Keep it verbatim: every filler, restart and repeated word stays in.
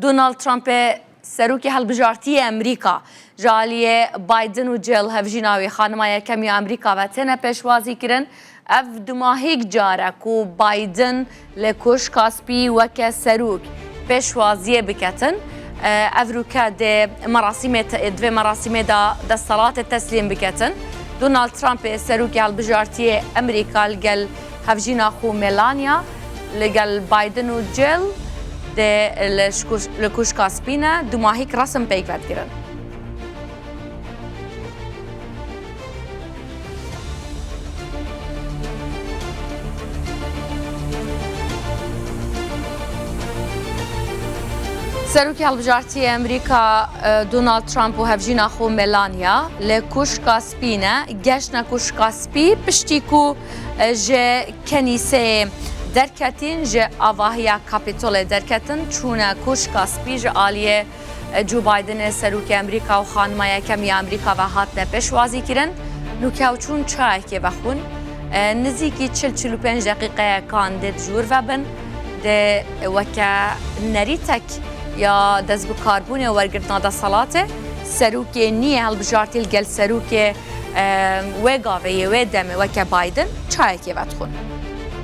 Donald Trump e serokê hilbijartiyê Amerîka. Ji aliyê Biden û Jill hevjîna wî xanima yekemî ya Amerîka ve têne pêşwazî kirin. Ev dumahîk car e ku Biden li Koşka Spî weke serok pêşwaziyê biketin. Ev rûke di merasîmê te-, di vê merasîmê de desthilatê teslîm biketin. Donald Trump ê serokê hilbijartiyê Amerîka li gel hevjîna xwe Melania li gel Biden û Jill dê li şkuş-, li Koşka Spî ne dumahîk resim pêk ve digirin. Serokê Hilbijartiyê Amerîka, e, Donald Trump û hevjîna xwe Melania li Koşka Spî ne, geştine Koşka Spî piştî ku, e, ji kenîseyê derketîn, ji avahiya Kapitolê derketin, çûne Koşka Spî ji aliyê, e, Joe Bidenê serokê Amerîka û xanima yekemî ya Amerîka ve hatine pêşwazî kirin. Nûke ew çûn çayekê vexwin. E, nizîkî çil çil û pênc deqîqeyekan dê di jûr ve bin. Dê weke nerîtek ya destbikarbûnê û wergirtina desthilatê, serokê nî yê hilbijartî li gel serokê, e, wê gavê yê wê demê weke Biden çayekê vedixwin.